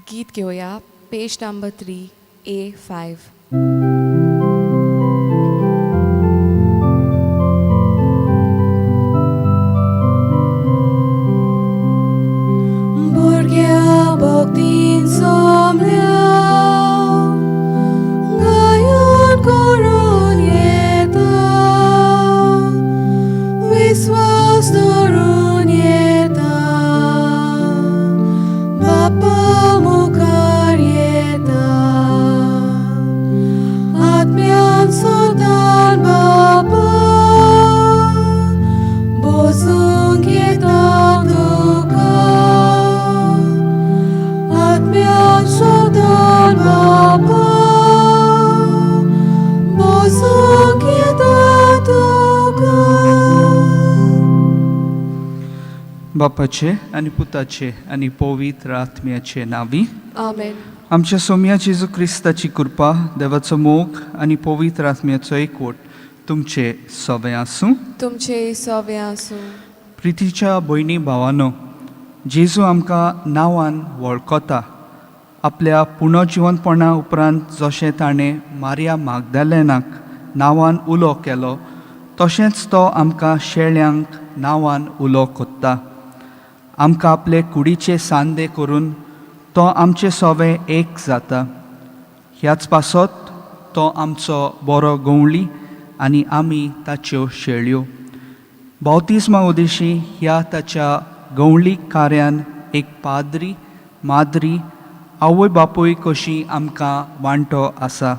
गीत घेवया, पेज number 3 A5. भुरग्या भक्तीन सोमल्या गायन करून येता, विस्वास धरून येता, बापा मुखार येता, आत्म्यान सोदान बापा बोसूंक येता तुका, आत्म्यान सोदान बापा बोसूंक येता तुका. बापाचे आनी पुताचे आनी पवित्र आत्म्याचे नांवी. आमेन. आमच्या सोम्या जेजू क्रिस्ताची कृपा, देवाचो मोग आनी पवित्र आत्म्याचो एकवट तुमचे सवे आसूं. तुमचे सवे आसूं. प्रितीच्या भयणी भावानो, जेजू आमकां नांवान वळखता. आपल्या पुनर्जिवंतपणा उपरांत जशें ताणें मारिया मागदालेनाक नांवान उलो केलो, तशेंच तो आमकां शेळ्यांक नांवान उलो कोत्ता. आमकां आपले कुडीचे सांदे करून तो आमचे सोवे एक जाता. ह्याच पासत तो आमचो बरो गवळी आनी आमी ताच्यो शेळयो. बावतिज्मा उदेशी ह्या ताच्या गवळी कार्यान एक पाद्री माद्री आवय बापूय कशी आमकां वांटो आसा.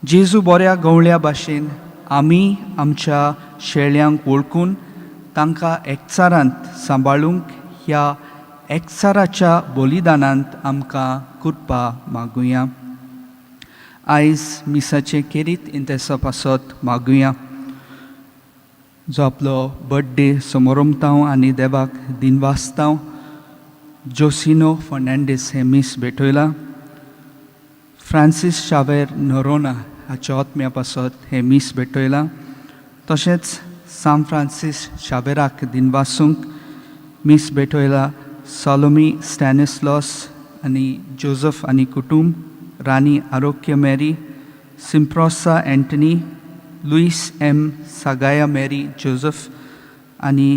जेजू बऱ्या गवळ्या भाशेन आमी आमच्या शेळ्यांक वळखून तांकां एकचारांत सांबाळूंक ह्या एकचाराच्या बलिदानांत आमकां कृपा मागुया. आयज मिसाचें केरीत इंतेसा पासत मागुया. जो आपलो बड्डे समोरमतांव आनी देवाक दिनवासतांव, जोसिनो फर्नांडीस हें मीस भेटयलां. फ्रांसीस शावेर नोरोना हाच्या आत्म्या पासत हें मीस भेटयलां. तशेंच सांत फ्रांसीस शावेराक दिनवासूंक मीस भेटयला सालोमी स्टॅनिस्लॉस आनी जोजफ आनी कुटूंब, राणी आरोग्य मॅरी, सिम्प्रोसा एंटनी, लुईस एम सागाया मॅरी जोजफ आनी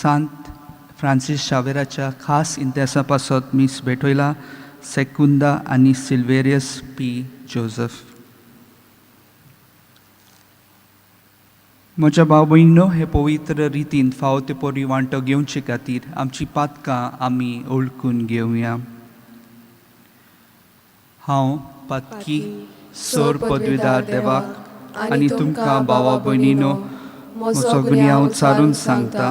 सांत फ्रांसीस शावेराच्या खास इंतेसा पासत मीस भेटयला सेकुंदा आनी सिल्वेरियस पी जोजफ. म्हज्या भाव भयणीनो, हे पवित्र रितीन फावो ते परी वांटो घेवचे खातीर आमची पातकां आमी ओळखून घेवया. हांव पातकी सोर पदवीदार देवाक आनी तुमकां भावा भयणीनो म्हजो गुन्यांव उच्चारून सांगता.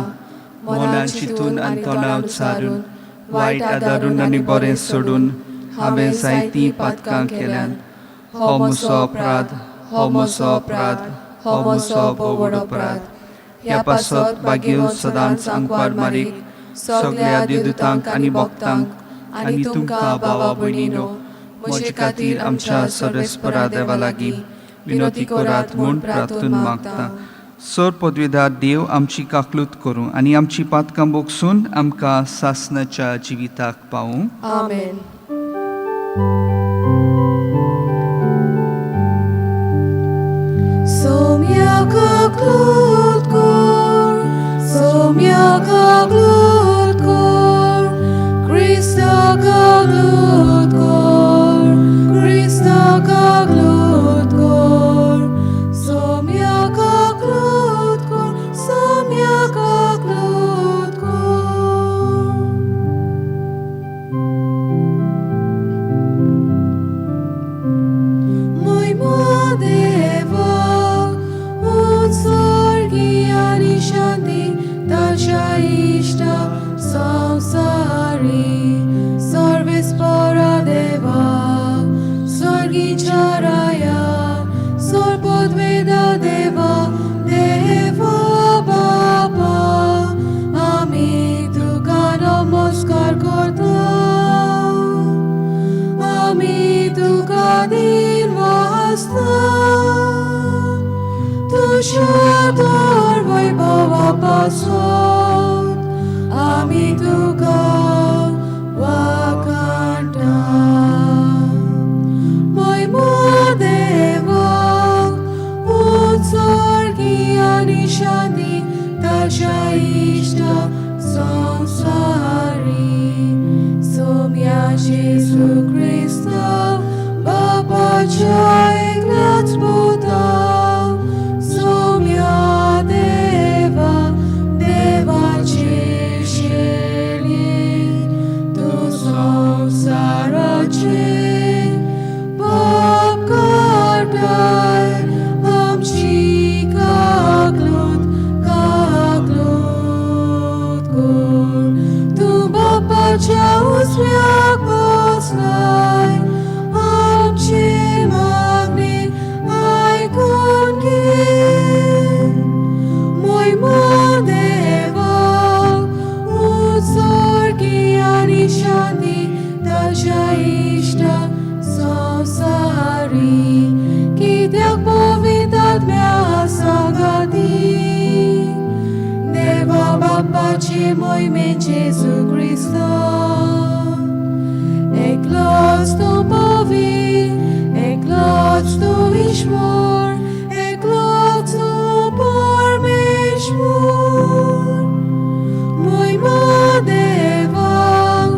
मनान चिंतून आनी तोंडां उच्चारून, वायट आदारून आनी बरें सोडून हांवें जायतीं पातकां केल्यान. हो म्हजो अपराध, हो म्हजो अपराध, हो म्हजो भोव अपराध. ह्या पासत बागेवन सदांच आंकवार मारीक, सगळ्या देवदूतांक आनी भक्तांक आनी तुमकां भावा भयणीनो म्हजे खातीर आमच्या सर्वेस्परा देवा लागीं विनोती करात म्हूण प्रार्थून मागता. सर पदवीदार देव आमची काकलूत करूं आनी आमची पातकां बोगसून आमकां सासनाच्या जिविताक पावूं. आमेन. सोम्या काकलूत कर, सोम्या काकलूत कर, क्रिस्ता काकलूत कर, क्रिस्ता काकलूत कर, सोम्या काकलूत कर, सोम्या काकलूत कर. मोयमा देवाक उत्सर्गी आनी शांती ताच्या इश्टा संवसारी. सर्वेस्परा देवा, स्वर्गीच्या राया, सर्वपदवेदा देवा, देवा बापा, आमी तुका नमस्कार करता, आमी तुका दिनवासता, तुज्या तर वैभवा पासत आमी तुका वाखाणटा. शांती ताच्या इश्टा संवसारी सोम्या जेजू क्रिस्ता बापाच्या एकल्याच पुता सोम्या देवा देवाचे शेळये तूं संवसाराचे पाप काडटाय आमची काकलूत काकलूत कर तूं बापाच्या उजव्याक बसलाय आमची मागणी आयकून घे मोयमा देवाक उत्सर्गी आनी शांती ताच्या इश्टा संवसारी कित्याक पवित्र आत्म्या सांगाती देवा बापाचे मोहिमेन जेजू क्रिस्ता एकलोच तूं पवित्र एकलोच तूं ईश्वर एकलोच तूं परमेश्वर मोहिमा देवाक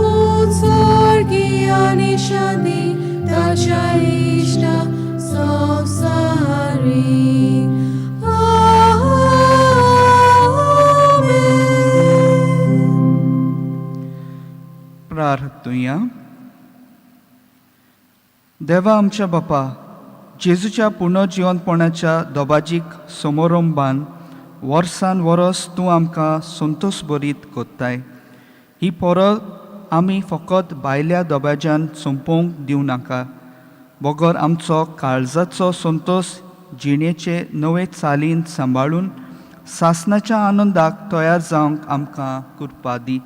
उत्सर्गी आनी शांती ताच्या इश्टा संवसारी आमेन. प्रार्थुया. देवा आमच्या बापा, जेजूच्या पुनर्जिवंतपणाच्या दोबाजीक समारंभान वर्सान वरस तूं आमकां संतोश बरीत कोत्ताय. ही परब आमी फकत भायल्या दबाज्यान सोंपोवंक दिवं नाका, बगर आमचो काळजाचो संतोश जिणेचे नवे चालीन सांबाळून सासनाच्या आनंदाक तयार जावंक आमकां कृपा दी.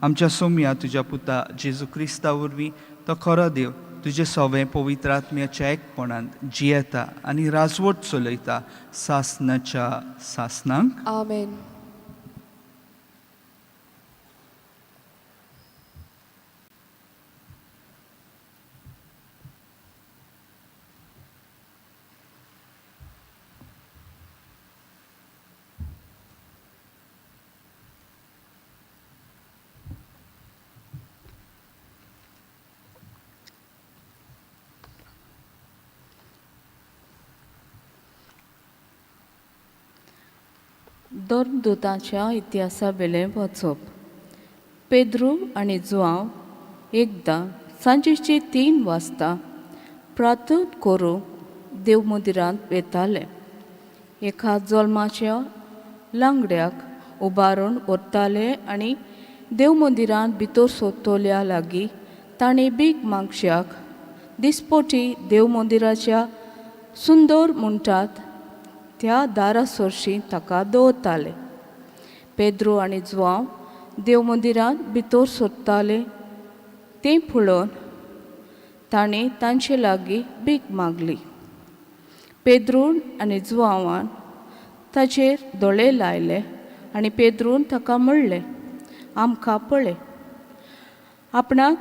आमच्या सोम्या तुज्या पुता जेजू क्रिस्ता वरवीं, तो खरो देव, तुजे सवें पवित्र आत्म्याच्या एकपणान जियेता आनी राजवट चलयता सासनाच्या सासनांक. आमेन. धर्मदूतांच्या इतिहासावेलें वाचप. पेद्रू आनी जुआंव एकदां सांजेची 3 वाजता प्रार्थना करूंक देवमंदिरांत वेताले. एका जल्माच्या लांगड्याक उबारून व्हरताले आनी देवमंदिरांत भितर सोदतल्या लागीं तांणी भीक मागशाक दिसपोटी देवमंदिराच्या सुंदर म्हणटात त्या दारा सरशीं ताका दवरताले. पेद्रू आनी जुआंव देवमंदिरांत भितर सोदताले तें पळोवन तांणी तांचे लागीं भीक मागली. पेद्रून आनी जुआंवान ताचेर दोळे लायले आनी पेद्रून ताका म्हणलें, आमकां पळय. आपणाक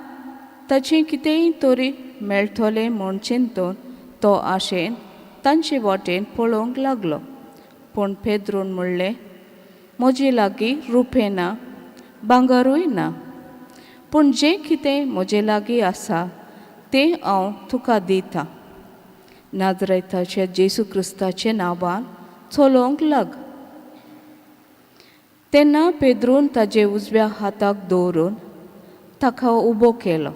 ताचें कितेंय तरी मेळटलें म्हूण चिंतून तो आशेन तांचे वाटेन पळोवंक लागलो. पूण पेद्रून म्हणलें, म्हजे लागीं रुपें ना, भांगरूय ना, पूण जें कितें म्हजे लागीं आसा तें हांव तुका दितां. नाजरेताच्या जेजू क्रिस्ताच्या नांवान चलोवंक लाग. तेन्ना पेद्रून ताजे उजव्या हाताक दवरून ताका उबो केलो.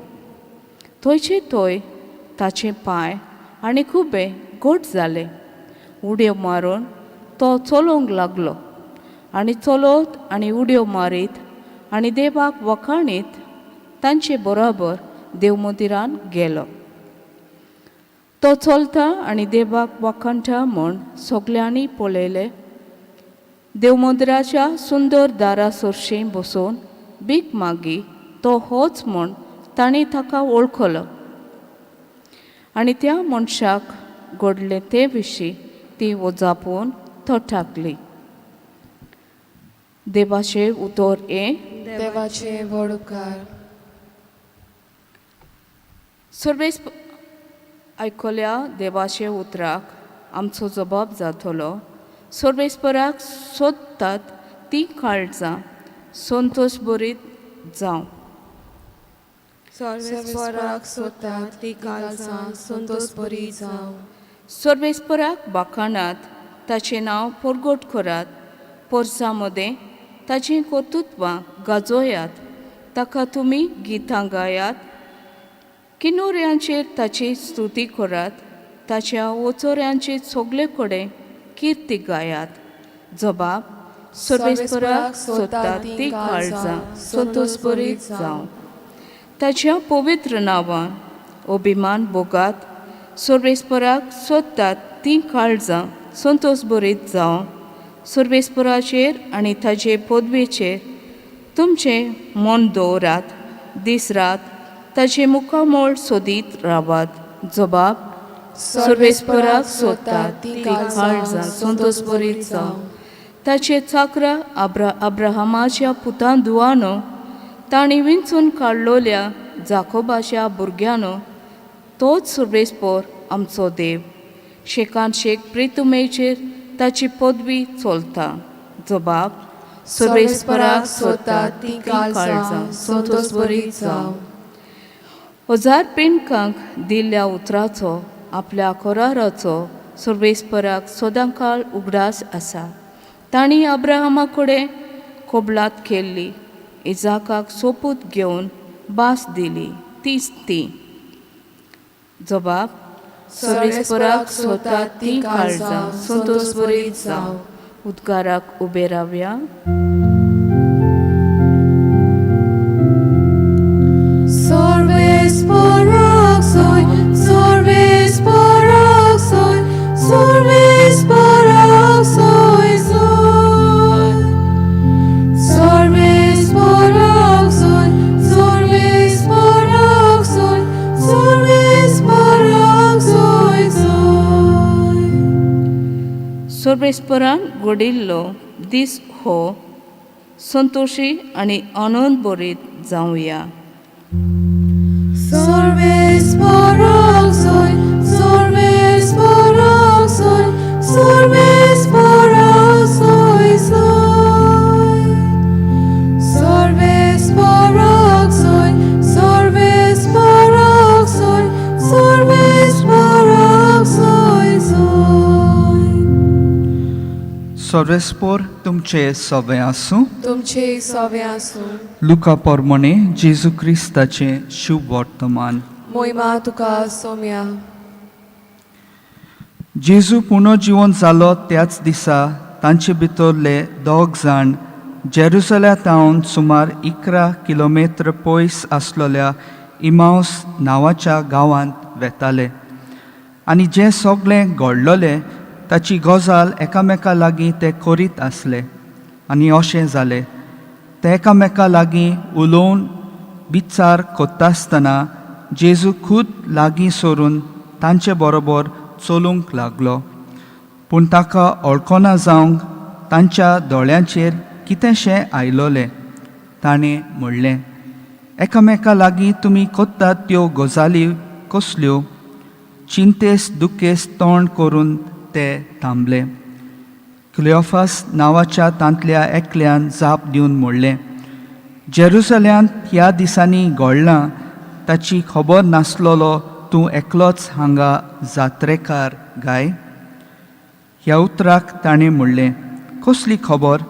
थंयचे थंय ताचे पांय आनी खुबे घट जाले. उडयो मारून तो चलोवंक लागलो आनी चलत आनी उडयो मारीत आनी देवाक वखाणीत तांचे बरोबर देवमंदिरान गेलो. तो चलता आनी देवाक वखाणटा म्हूण सगल्यांनी पळयलें. देवमंदिराच्या सुंदर दारा सरशीं बसून भीक मागी तो होच म्हूण तांणी ताका वळखलो आनी त्या मनशाक घडलें ते विशीं ती वजापून थटाकली. देवाचें उतर हें. देवाचे व्हड उपकार. सर्वेस आयकल्या देवाचे उतराक आमचो जबाब जातलो. सर्वेस्पराक सोदतात तीं काळजां संतोश बरीत जावं. सर्वेस्पराक सोदतात ती काळजां संतोष बरी जावं. सर्वेस्पराक बाकाणात, ताचें नांव परगट करात, पोरसां मदें ताचीं कर्तुत्वां गाजोयात. ताका तुमी गितां गायात, किनोऱ्यांचेर ताची स्तुती करात, ताच्या ओचोऱ्यांचे सगळे कडेन किर्ती गायात. जबाब सर्वेस्पराक सोदतात ती काळजां संतोष बरी जावं. ताच्या पवित्र नांवान अभिमान भोगात, सर्वेस्पराक सोदतात तीं काळजां संतोष बरीत जावं. सर्वेस्पराचेर आनी ताचे पदवेचेर तुमचें मन दवरात, दीस रात ताचें मुखामळ सोदीत रावात. जबाब सर्वेस्पराक सोदतात ती काळजां संतोष बरीत जावं. ताचे चाकरा अब्राहमाच्या पुतां धुवानो, तांणी विंचून काडलोल्या जाकोबाच्या भुरग्यानो, तोच सर्वेस्पर आमचो देव. शेकान शेक प्रितुमेचेर ताची पदवी चलता. जबाब सर्वेस्पराक सोदतात ती काळजां संतोष बरी जावं. हजार पिंडकांक दिल्ल्या उतराचो आपल्या कराराचो सर्वेस्पराक सदांकाळ उगडास आसा. तांणी अब्राहमा कडेन कबलात केल्ली, इजाकाक सोपूत घेवन भास दिली तीच ती. जबाब सर्वेस्पराक सोदतात ती काळजां संतोष बरी जावं. उद्गाराक उबे रावया. सर्वेस्पराक सोय, सर्वेस्पराक सोय, सर्वेस्पराक सोय सोय. सर्वेस्पराक सोय, सर्वेस्पराक सोय, सर्वेस्पराक सोय सोय. सर्वेस्परान घडिल्लो दीस हो संतोशी आनी आनंद बरीत जावया. सर्वेस्पराक सोय, सर्वेस्पराक सोय, सर्वेस्पराक सोय सोय. सर्वेस्पराक सोय, सर्वेस्पराक सोय, सर्वेस्पराक सोय सोय. सर्वेस्पोर तुमचे सवे आसूं. तुमचे सवे आसूं. लुका पोरमोणे जेजू क्रिस्ताचें शुभ वर्तमान. मोहिमा तुका सोम्या. जेजू पुनर्जिवन जालो त्याच दिसा तांचे भितरले दोग जाण जेरुसलेमांत सुमार 11 किलोमेत्र पयस आसलेल्या इमावस नांवाच्या गांवांत वेताले आनी जें सगळें घडलोलें ताची गजाल एकामेका लागीं ते करीत आसले. आनी अशें जालें, ते एकामेका लागीं उलोवन विचार करता आसतना जेजू खूद लागीं सरून तांचे बरोबर चलूंक लागलो. पूण ताका वळखना जावंक तांच्या दोळ्यांचेर कितेंशें आयलोलें. ताणें म्हणलें, एकामेका लागीं तुमी करतात त्यो गजाली कसल्यो? चिंतेस दुखेस तोंड करून ते थांबले. क्लियोफास नांवाच्या तांतल्या एकल्यान जाप दिवन म्हणलें, जेरुसल्यांत ह्या दिसांनी घडलां ताची खबर नासलेलो तूं एकलोच हांगा जात्रेकार गाय? ह्या उतराक ताणें म्हणलें, कसली खबर?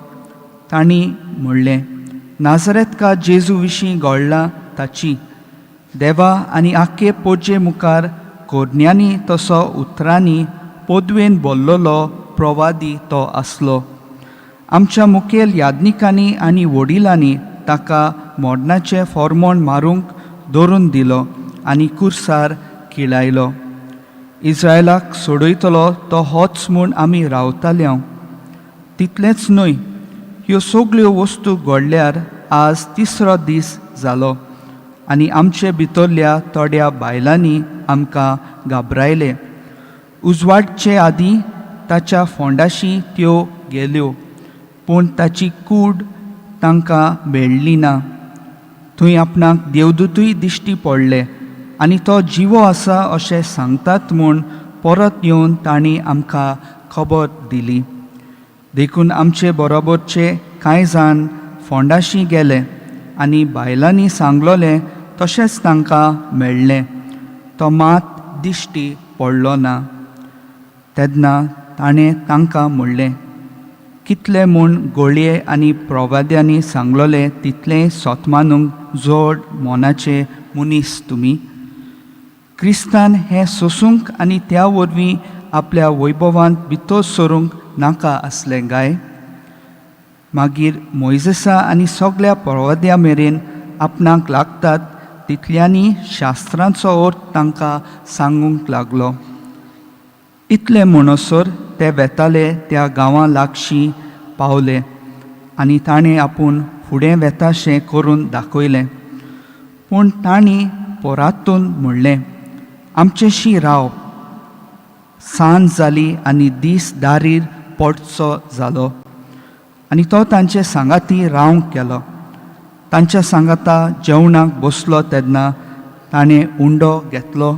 तांणी म्हणलें, नाजरेतका जेजू विशीं घडलां ताची. देवा आनी आख्खे पोजे मुखार कोरण्यांनी तसो उतरांनी पदवेन बोल्लोलो प्रवादी तो आसलो. आमच्या मुखेल याज्ञिकांनी आनी वडिलांनी ताका मरणाचें फॉर्मोण मारूंक धरून दिलो आनी कुर्सार किळायलो. इस्रायलाक सोडयतलो तो होच म्हूण आमी रावताले. तितलेंच न्हय, ह्यो सगल्यो वस्तू घडल्यार आज तिसरो दीस जालो आनी आमचे भितरल्या थोड्या बायलांनी आमकां घाबरायले. उजवाडचे आदीं ताच्या फोंडाशी त्यो गेल्यो, पूण ताची कूड तांकां मेळ्ळी ना. थंय आपणाक देवदूतूय दिश्टी पडले आनी तो जिवो आसा अशें सांगतात म्हूण परत येवन तांणी आमकां खबर दिली. देखून आमचे बरोबरचे कांय जाण फोंडाशी गेले आनी बायलांनी सांगलोलें तशेंच तांकां मेळ्ळें. तो मात दिश्टी पडलो ना. तेन्ना ताणें तांकां म्हणलें, कितले म्हूण गोळये आनी प्रवाद्यांनी सांगलोलें तितलें सोतमानूंक जोड मोनाचे मनीस तुमी. क्रिस्तान हें सोसूंक आनी त्या वरवीं आपल्या वैभवांत भितर सरूंक नाका आसलें गाय? मागीर मोयजेसा आनी सगळ्या प्रवाद्या मेरेन आपणाक लागतात तितल्यांनी शास्त्रांचो अर्थ तांकां सांगूंक लागलो. इतले म्हणसर ते वेताले त्या गांवां लागशीं पावले आनी ताणें आपूण फुडें वेताशें करून दाखयलें. पूण तांणी पोरातून म्हणलें, आमचेशी राव, सांज जाली आनी दीस दारीर पडचो जालो. आनी तो तांचे सांगाती रावंक गेलो. तांच्या सांगाता जेवणाक बसलो तेन्ना ताणें उंडो घेतलो,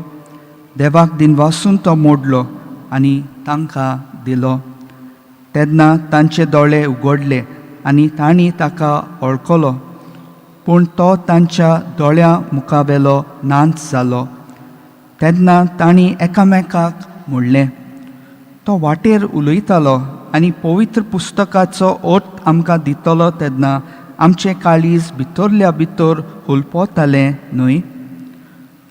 देवाक दिनवासून तो मोडलो आनी तांकां दिलो. तेन्ना तांचे दोळे उगडले आनी तांणी ताका वळखलो, पूण तो तांच्या दोळ्यां मुखावेलो नाच जालो. तेन्ना तांणी एकामेकाक म्हणलें, तो वाटेर उलयतालो आनी पवित्र पुस्तकाचो अर्थ आमकां दितलो तेन्ना आमचें काळीज भितरल्या भितर हुलपतालें न्हय?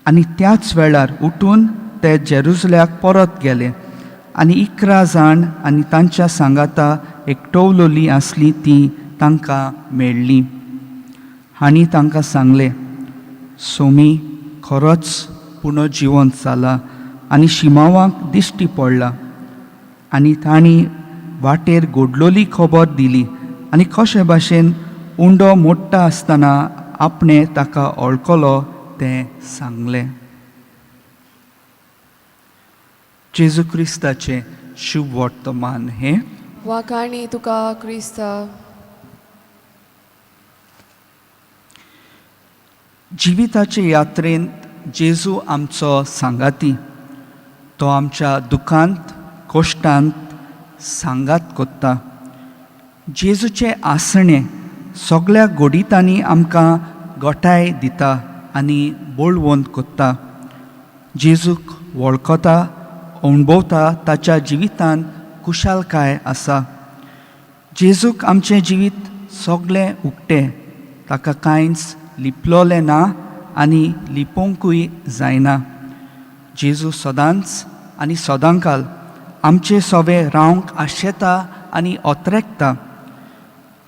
आनी त्याच वेळार उठून ते जेरुजल्याक परत गेले आनी 11 जाण आनी तांच्या सांगाता एकटवलोली आसली ती तांकां मेळ्ळी. हांणी तांकां सांगलें, सोमी खरोच पुनर्जिवंत जाला आनी शिमावाक दिश्टी पडला. आनी तांणी वाटेर घडलोली खबर दिली आनी कशे भाशेन उंडो मोडटा आसतना आपणें ताका वळखलो तें सांगलें. जेजू क्रिस्ताचें शुभ वर्तमान हें. वाखाणी तुका क्रिस्ता. जिविताचे यात्रेंत जेजू आमचो सांगाती. तो आमच्या दुखांत कश्टांत सांगात कोत्ता. जेजूचें आसणें सगळ्या गोडितांनी आमकां गोठाय दिता आनी बळवंत कोत्ता. जेजूक वळखता अणभवता ताच्या जिवितांत खुशालकाय आसा. जेजूक आमचें जिवीत सगळें उक्तें, ताका कांयच लिपलोलें ना आनी लिपोवंकूय जायना. जेजू सदांच आनी सदांकाल आमचे सोवे रावंक आशेता आनी ओतरेकता.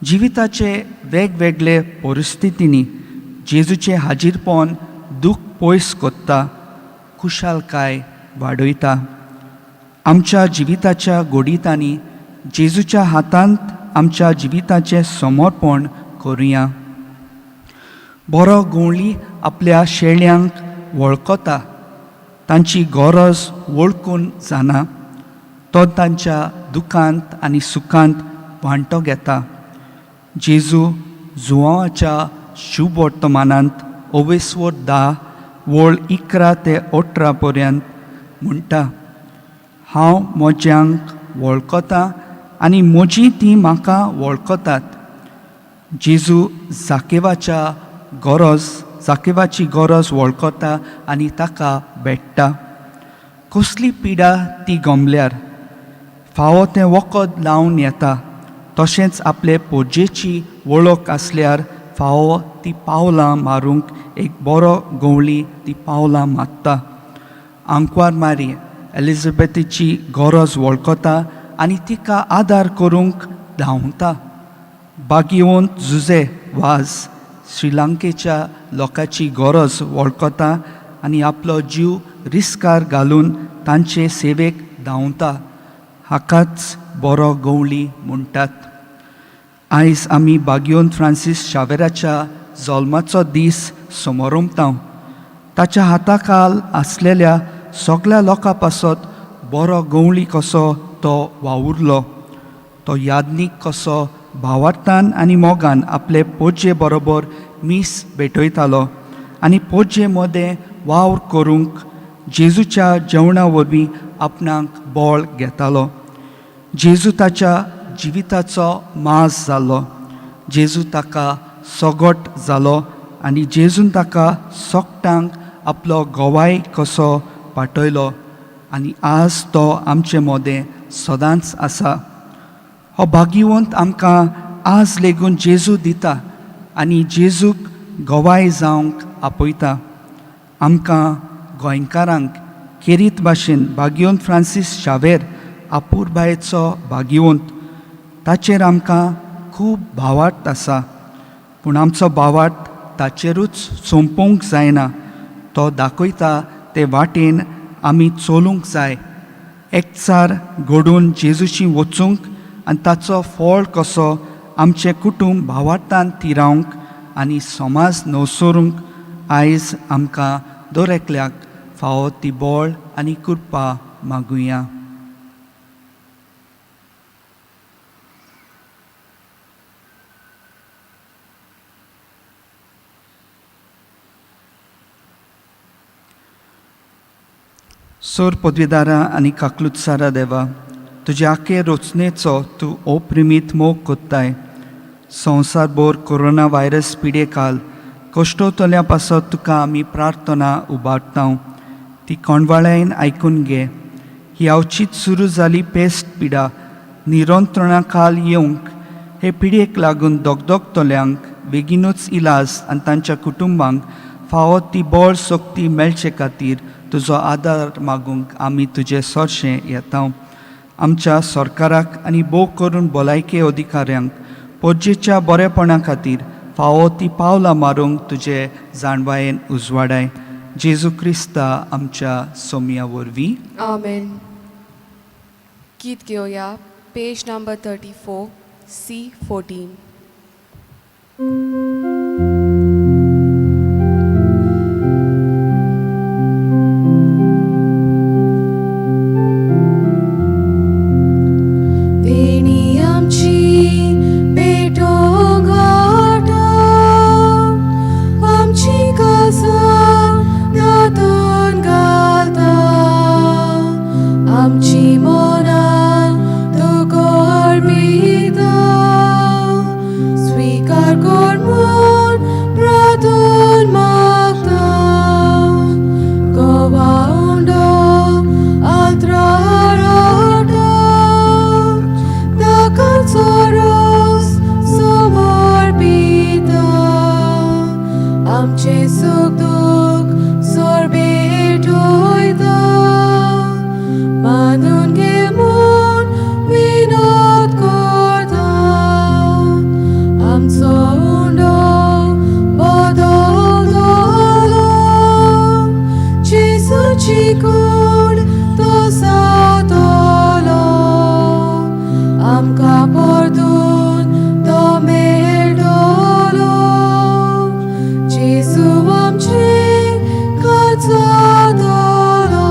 जिविताचे वेगवेगळे परिस्थितींनी जेजूचें हाजीरपण दूख पयस कोत्ता, खुशालकाय वाडयता. आमच्या जिविताच्या गोडितांनी जेजूच्या हातांत आमच्या जिविताचें समर्पण करुया. बरो गवळी आपल्या शेळ्यांक वळखता, तांची गरज वळखून जाणा. तो तांच्या दुखांत आनी सुखांत वांटो घेता. जेजू जुवाच्या शुभ वर्तमानांत ओवेस्वर 10 वळ 11 ते 18 पर्यंत म्हणटा, हांव म्हज्यांक वळखता आनी म्हजी ती म्हाका वळखतात. जेजू जाकेवाच्या गरज जाकेवाची गरज वळखता आनी ताका भेट्टा. कसली पिडा ती गमल्यार फावो तें वखद लावन येता, तशेंच आपले पोजेची वळख आसल्यार फावो ती पावलां मारूंक एक बरो गवळी ती पावलां मारता. आंकवार मारी एलिझाबेथीची गरज वळखता आनी तिका आदार करूंक धांवता. बागिवंत जुजे वाज श्रीलंकेच्या लोकांची गरज वळखता आनी आपलो जीव रिस्कार घालून तांचे सेवेक धांवता. हाकाच बरो गवळी म्हणटात. आयज आमी बागियोन फ्रांसीस शावेराच्या जल्माचो दीस समोरमता. ताच्या हाताखाल आसलेल्या सगळ्या लोकां पासत बरो गवळी कसो तो वावुरलो. तो यादनीक कसो भावार्थान आनी मोगान आपले पोजे बरोबर मीस भेटयतालो आनी पोजे मदें वावर करूंक जेजूच्या जेवणा वरवीं आपणाक बळ घेतालो. जेजू ताच्या जिविताचो मास जालो. जेजू ताका सोगट जालो आनी जेजून ताका सोकटांक आपलो गोवाय कसो पाठयलो आनी आज तो आमचे मोदें सदांच आसा. हो भाग्यवंत आमकां आज लेगून जेजू दिता आनी जेजूक गोवाय जावंक आपयता. आमकां गोंयकारांक खेरीत भाशेन भाग्यवंत फ्रांसीस शावेर आपुरबायेचो भाग्यवंत, ताचेर आमकां खूब भावार्थ आसा. पूण आमचो भावार्थ ताचेरूच सोंपोवंक जायना. तो दाखयता ते वाटेन आमी चलूंक जाय. एकचार घडून जेजूशी वचूंक आनी ताचो फळ कसो आमचें कुटूंब भावार्थान थिरावंक आनी समाज नवसरूंक आयज आमकां दर एकल्याक फावो ती बळ आनी कृपा मागुया. सोर पदवीदारा आनी काकलुत्सारा देवा, तुज्या आखे रचनेचो तूं अप्रिमीत मोग कोत्ताय. संवसारभर कोरोना व्हायरस पिडे काल कश्टोतल्या पासत तुका आमी प्रार्थना उबारता, ती कोंडवाळ्यान आयकून घे. ही अवचीत सुरू जाली पेस्ट पिडा निरंत्रणा खाल येवंक हे पिडयेक लागून दगदगतल्यांक बेगीनूच इलाज आनी तांच्या कुटुंबांक फावो ती बळ शक्ती मेळचे खातीर तुजो आदार मागूंक आमी तुजे सरशें येता. आमच्या सरकाराक आनी भोव करून भलायके अधिकाऱ्यांक पोरजेच्या बरेपणा खातीर फावो ती पावलां मारूंक तुजे जाणवायेन उजवाडाय. जेजू क्रिस्ता आमच्या सोमया वरवीं. आमेन. गीत घेवया पेज नंबर 34 C14. देणी आमची पेटोवंक वाटा, आमची कासां तातूंत घालता, आमची मनां तुका अर्पिता, स्विकार कर म्हूण प्रार्थन मागता. गोवा उंडो आल्त्रार हाडटा, ताकाचो रोस समर्पिता, आमचें सूख दूख सोरबेटोयता, मानून घे म्हूण विनोद करता. आमचो उंडो बदलतलो, जेजूची कूड तो जातलो, आमकां परतून तो मेळटलो, जेजू आमचे जातलो.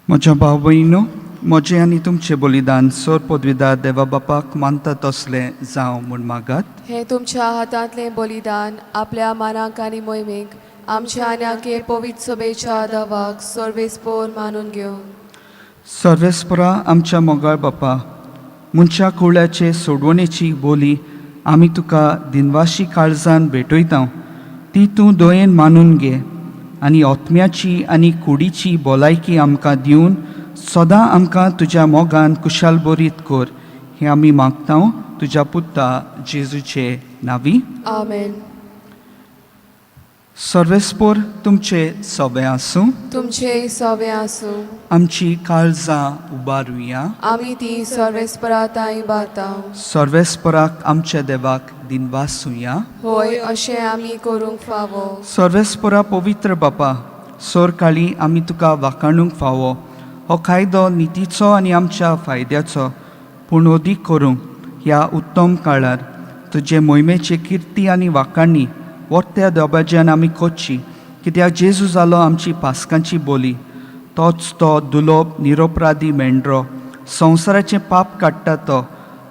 म्हज्या भाव भयणीनो, म्हजें आनी तुमचें बलिदान सोर पदवीदार देवा बापाक मानता तसलें जावं म्हूण मागात. हें तुमच्या हातांतलें बलिदान आपल्या मानाक आनी मोहिमेक आमच्या आनी आखे पवित्र सभेच्या दवाक सर्वेस्पोर मानून घेवं. सर्वेस्परा आमच्या मोगाळ बापा, मनशा कुळ्याचे सोडवणेची बोली आमी तुका दिनवाशी काळजान भेटयता, ती तूं दयेन मानून घे आनी आत्म्याची आनी कुडीची भलायकी आमकां दिवन सदां आमकां तुज्या मोगान कुशाल बरीत कर, हें आमी मागता तुज्या पुता जेजूचे नांवी. आमेन. सर्वेस्पोर तुमचे सोबें आसूं. तुमचे सोबें आसूं. आमची काळजां उबारुया. आमी ती सर्वेस्परा ताई बाता. सर्वेस्पराक आमच्या देवाक दिनवासुया. होय, अशें आमी करूंक फावो. सर्वेस्परा पवित्र बापा, सोरकाळी आमी तुका वाखाणूंक फावो. हो कायदो नितीचो आनी आमच्या फायद्याचो, पूण अदीक करूंक ह्या उत्तम काळार तुजे मोहिमेची किर्ती आनी वाखाणी वर्त्या दबाज्यान आमी करची, कित्याक जेजू जालो आमची पास्कांची बोली. तोच तो दुलोब निरोपराधी मेंढरो, संवसाराचें पाप काडटा तो.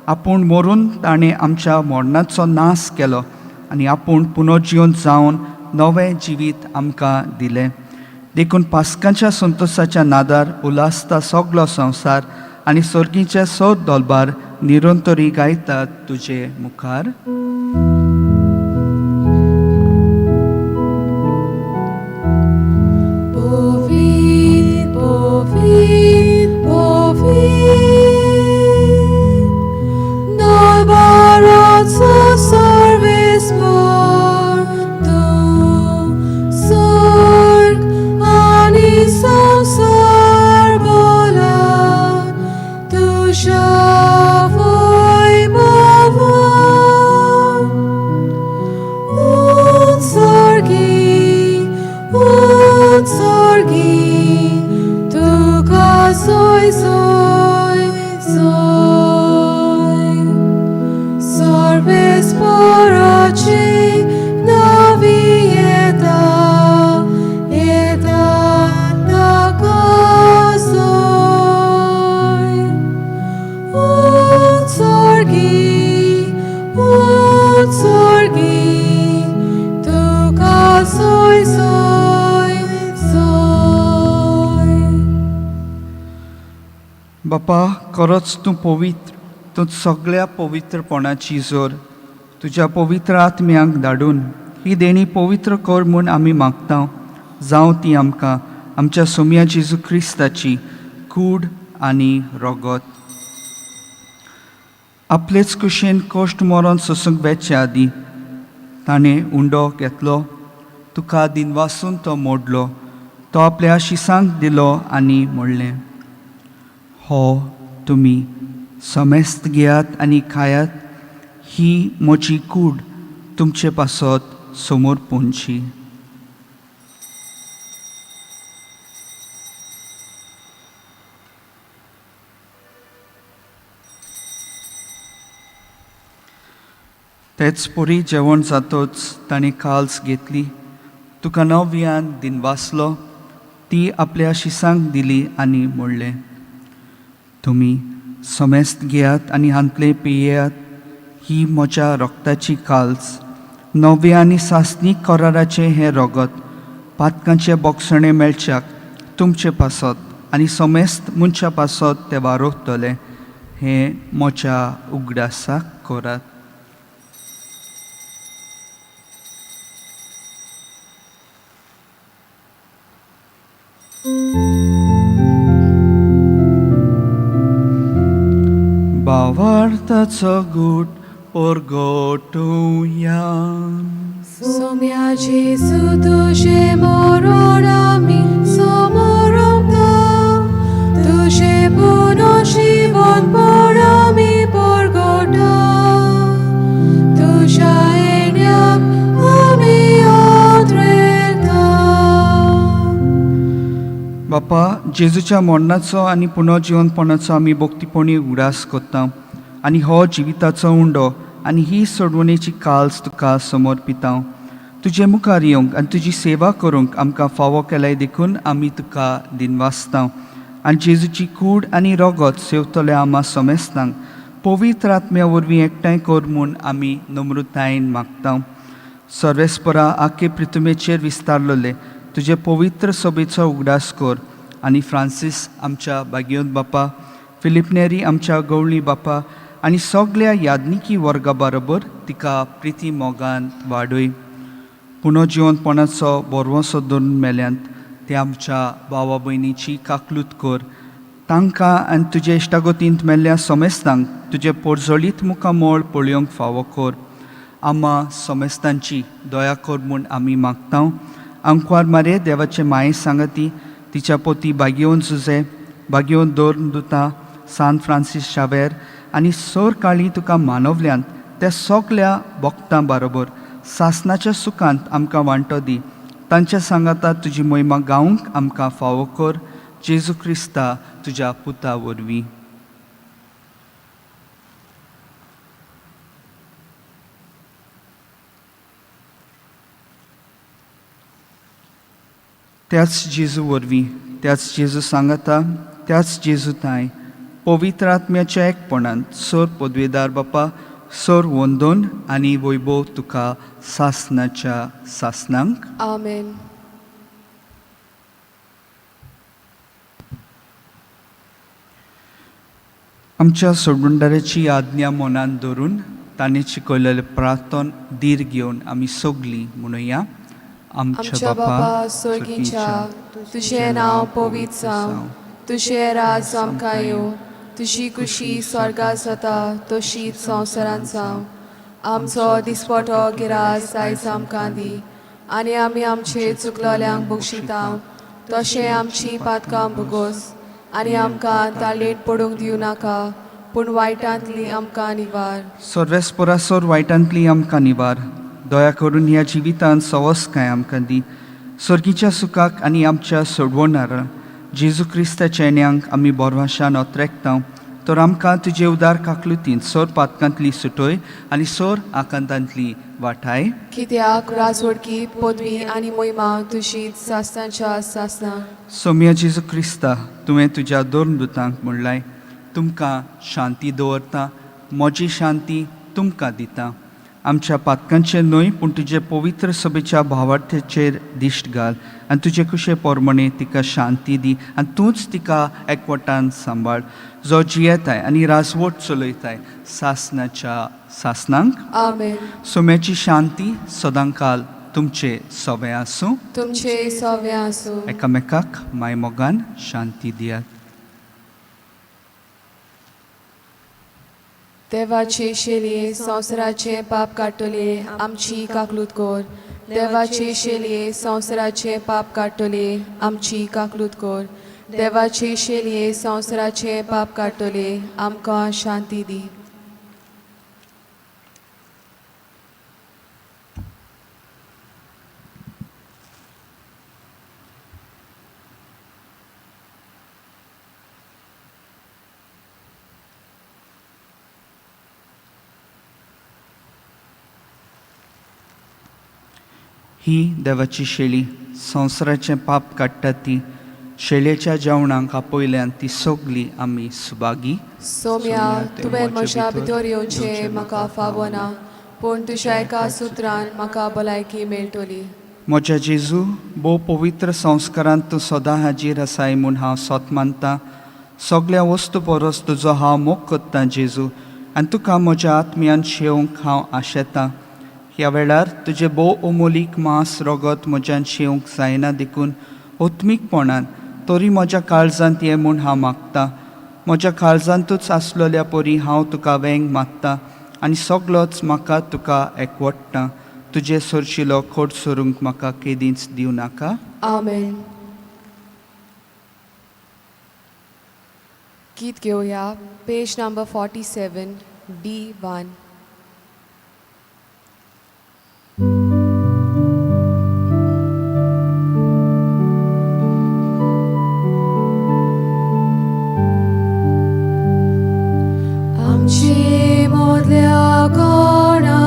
आपूण मरून ताणें आमच्या मरणाचो नाश केलो आनी आपूण पुनर्जिवन जावन नवें जिवीत आमकां दिलें. देखून पास्कांच्या संतोशाच्या नादार उल्हासता सगलो संवसार आनी सर्गीच्या सौर दोलबार निरंतरी गायतात तुजे मुखार. Povid, povid, povid, Dolbaraco service por tu sorg ani samsar bolan तुझ्या वैभवान. उत्सर्गी, उत्सर्गी, तुका सोय सोय सोय. सर्वेस पराची नवी येता, येता ताका सोय. उत्सर्गी, उत्सर्गी, तुका सोय सोय सोय. बापा, खरोच तूं पवित्र, तूं सगळ्या पवित्रपणाची जोर. तुज्या पवित्र आत्म्यांक धाडून ही देणी पवित्र कर म्हूण आमी मागता. जावं ती आमकां आमच्या सोम्या जेजू क्रिस्ताची कूड आनी रगत. आपलेच कुशेन कश्ट मरण सोसूंक वेचे आदीं ताणें उंडो घेतलो, तुका दिनवासून तो मोडलो, तो आपल्या शिसांक दिलो आनी म्हणलें, हो तुमी समेस्त घेयात आनी खायात, ही म्हजी कूड तुमचे पासत समोर पोंची. तेच परी जेवण जातच ताणें काल्स घेतली, तुका नव्यान दिनवासलो, ती आपल्या शिसांक दिली आनी म्हणलें, तुमी समेस्त घेयात आनी हांतले पियेयात, ही म्हज्या रक्ताची काल्स, नव्या आनी सासणीक कराराचें हें रगत पातकांचे बोगसणें मेळच्याक तुमचे पासत आनी समेस्त मनशा पासत तें वारोवतलें. हें म्हज्या उगडासाक करात. भावार्थाचो गूट परगटुया. सोम्या जेजू तुझे मरण आमी समरता, तुझे पुनर्जीवनपण आमी परगटा, तुझ्या येण्याक आमी आद्रेता. बापा, जेजूच्या मरणाचो आनी पुनर्जिवनपणाचो आमी भक्तीपणी उगडास करता आनी हो जिविताचो उंडो आनी ही सोडवणेची काल्स तुका समर्पिता. तुजे मुखार येवंक आनी तुजी सेवा करूंक आमकां फावो केल्याय देखून आमी तुका दिनवासता. आनी जेजूची कूड आनी रगत सेवतले आमा समेस्तांक पवित्र आत्म्या वरवीं एकठांय कर म्हूण आमी नम्रतायेन मागता. सर्वेस्परा आखे प्रितुमेचेर विस्तारलेले तुजे पवित्र सभेचो उगडास कर आनी फ्रांसीस आमच्या बागियोन बापा, फिलीप नेरी आमच्या गवळी बापा आनी सगल्या यादनिकी वर्गा बरोबर तिका प्रिती मोगान वाडय. पुनर्जिवनपणाचो बरवसो धरून मेल्यांत ते आमच्या भावा भयणीची काकलूत कर. तांकां आनी तुजे इश्टागतींत मेल्ल्या समेस्तांक तुजें पोरजोळीत मुखामळ पळोवंक फावो कर. आमा समेस्तांची दया कर म्हूण आमी मागता. आंकवार मारे देवाचे माये सांगती तिच्या पोती बागेवन जुजे बागेवन दोन दुता सान फ्रांसीस शावेर आनी सोर काळी तुका मानवल्यांत त्या सगल्या भक्तां बरोबर सासनाच्या सुखांत आमकां वांटो दी. तांच्या सांगाता तुजी मोहिमा गावंक आमकां फावो कर. जेजू क्रिस्ता तुज्या पुता वरवीं. त्याच जेजू वरवीं, त्याच जेजू सांगाता, त्याच जेजू तांय पवित्र आत्म्याच्या एकपणान सोर पदवेदार बापा सोर वंदोन आनी वैभव तुका सासनाच्या सासनांक. आमेन. आमच्या सोडवणदाराची आज्ञा मनांत धरून ताणें शिकयलेलें प्रार्थन धीर घेवन आमी सगलीं म्हणुया. आमच्या बापा स्वर्गीच्या, तुजें नांव पवित्र जावं, तुजें राज आमकां येवं, तुजी खुशी स्वर्गात जाता तशीच संवसारांत जावं. आमचो दिसपटो गिरास आयज आमकां दी आनी आमी आमचे चुकलोल्यांक बक्षिता तशें आमची पातकां भोगोस आनी आमकां ताळेट पडूंक दिवं नाका, पूण वायटांतली आमकां निवार. सर्वेस्परासोर वायटांतली आमकां निवार. दया करून ह्या जिवितांत सवसकाय आमकां दी. सर्गीच्या सुखाक आनी आमच्या सोडवणारा जेजू क्रिस्ताच्या येण्यांक आमी बोरवाशान ओत्रेकता, तर आमकां तुजे उदार काकलुतीन सोर पातकांतली सुटय आनी सोर आकांतांतली वाठाय. कित्याक राजवडकी पदवी आनी मोहिमा तुजीच सासणाच्या सासणां. सोम्या जेजू क्रिस्ता, तुवें तुज्या दोन दुतांक म्हणलाय, तुमकां शांती दवरता, म्हजी शांती तुमकां दिता. आमच्या पातकांचेर न्हय पूण तुजे पवित्र सभेच्या भावार्थेचेर दिश्ट घाल आनी तुजे कुशे पोरमणे तिका शांती दी आनी तूंच तिका एकवटान सांबाळ, जो जियेताय आनी राजवट चलयताय सासणाच्या सासणांक. आमेन. सोम्याची शांती सदांकाल तुमचे सवे आसूं. तुमचे सवे आसूं. एकामेकाक मायमोगान शांती दियात. देवाचे शेलये संवसाराचे पाप काडटले आमची काकलूत कर. देवाचे शेलये संवसाराचे पाप काडटले आमची काकलूत कर. देवाचे शेलये संवसाराचे पाप काडटले आमकां शांती दी. ही देवाची शेळी संवसाराचें पाप काडटा ती शेळयेच्या जेवणाक आपयल्यान ती सगली आमी सुभागी. सोम्या, तुवें म्हज्या भितर येवचें म्हाका फावना, पूण तुज्या एका सुत्रान म्हाका भलायकी मेळटली. म्हज्या जेजू, भोव पवित्र संस्कारांत तूं सदां हाजीर आसाय म्हूण हांव सोत मानता. सगल्या वस्तू परस तुजो हांव मोग करतां जेजू, आनी तुका म्हज्या आत्म्यान शेवंक हांव आशेतां. ह्या वेळार तुजें भोव अमोलीक मांस रगत म्हज्यान शेवंक जायना देखून आत्मीकपणान तरी म्हज्या काळजांत ये म्हूण हांव मागतां. म्हज्या काळजांतूच आसलेल्या परी हांव तुका वेंग मागता आनी सगलोच म्हाका तुका एकवटता. तुजे सरशिलो खोट सरूंक म्हाका केदींच दिवं नाका. आमेन. गीत घेवया, पेज नंबर 47, D1. आमचे मोदल्या कोणा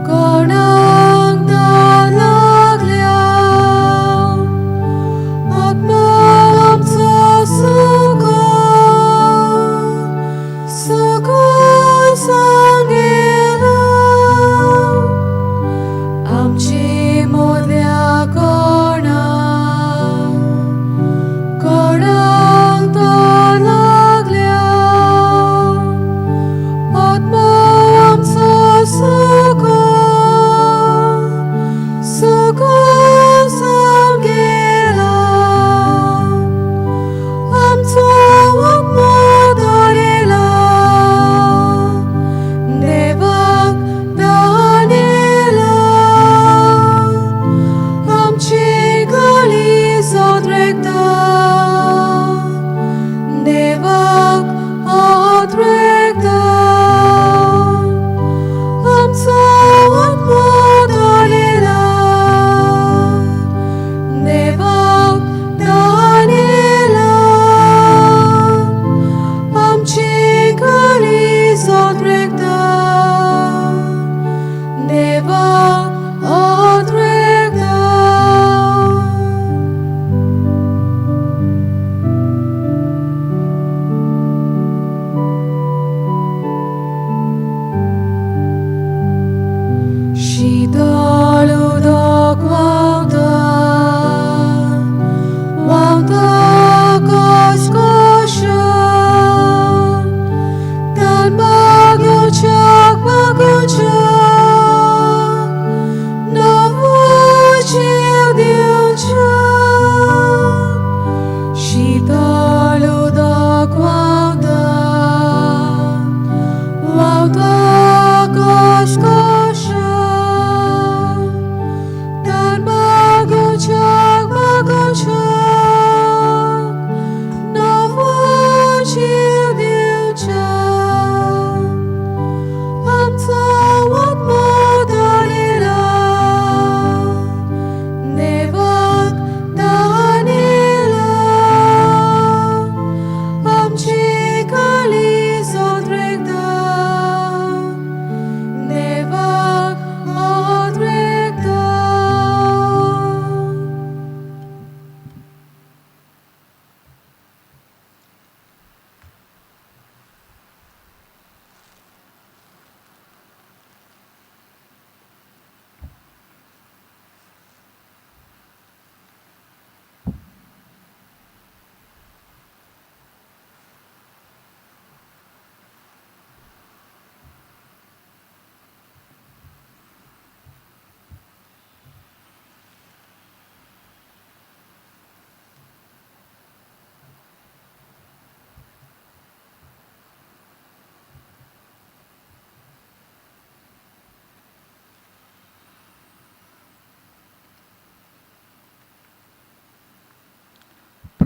कोणाक दान लागल्या, आत्मो आमचो सुको सुको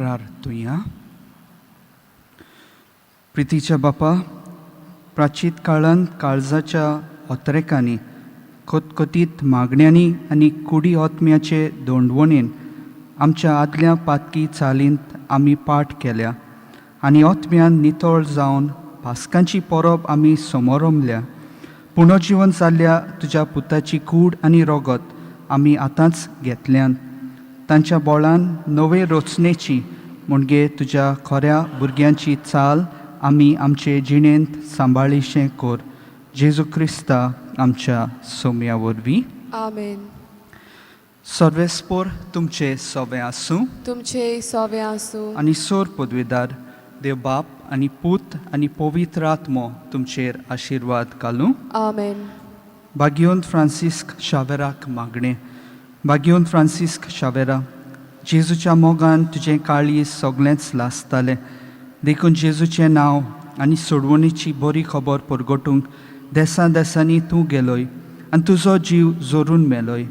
प्रार्थुया. प्रितीच्या बापा, प्राचीत काळांत काळजाच्या ओतरेकांनी, खतखतीत मागण्यांनी आनी कुडी आत्म्याचे दोंडवणेन आमच्या आदल्या पातकी चालींत आमी पाठ केल्या आनी आत्म्यान नितळ जावन पास्कांची परब आमी समोरमल्या. पुनर्जिवन जाल्ल्या तुज्या पुताची कूड आनी रगत आमी आतांच घेतल्यान. तांच्या बोळान नवे रचनेची म्हणजे तुज्या खऱ्या भुरग्यांची चाल आमी आमचे जिणेंत सांबाळिशें कर, जेजू क्रिस्ता आमच्या सोम्या वरवीं. आमेन. सर्वेस्पोर तुमचे सोबें आसूं. तुमचे सोवे आसूं. आनी सोर पदवेदार देव बाप आनी पूत आनी पवित्र आत्मो तुमचेर आशिर्वाद घालूं. आमेन. भाग्योन फ्रांसिस्क शावेराक मागणें. भाग्योन फ्रांसिस्क शावेरा, जेजूच्या मोगान तुजें काळीज सगळेंच लासतालें, देखून जेजूचें नांव आनी सोडवणीची बरी खबर परगटूंक देसां देसांनी तूं गेलोय आनी तुजो जीव जोरून मेलोय.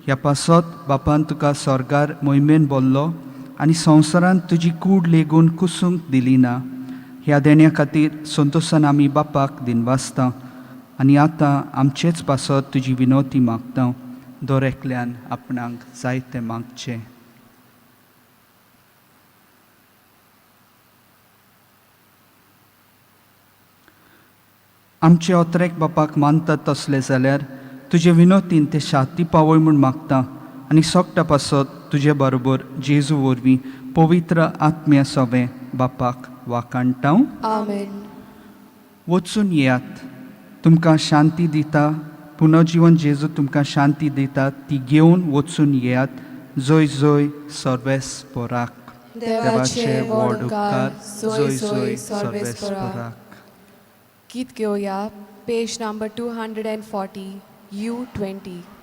ह्या पासत बापान तुका स्वर्गार मोहिमेन बोल्लो आनी संवसारांत तुजी कूड लेगून कुसूंक दिली ना. ह्या देण्या खातीर संतोशान आमी बापाक दिनवासता आनी आतां आमचेच पासत तुजी विनवती मागता. दर एकल्यान आपणाक जाय तें मागचें. आमचे ओतरेक बापाक मानतात तसले जाल्यार तुजे विनोतीन ते शाती पावय म्हूण मागता आनी सोगटा पासत तुजे बरोबर जेजू वरवीं पवित्र आत्म्या सोवें बापाक वाकाणटा. आमेन. वचून येयात, तुमकां शांती दिता. पुनर्जिवन जेजू तुमकां शांती दिता, ती घेवन वचून येयात. जय जय सर्वेस्पोराक. देवाचे व्हड उपकार. जोय जोय सर्वेस्परा. गीत घेवया, page number 240, U 20.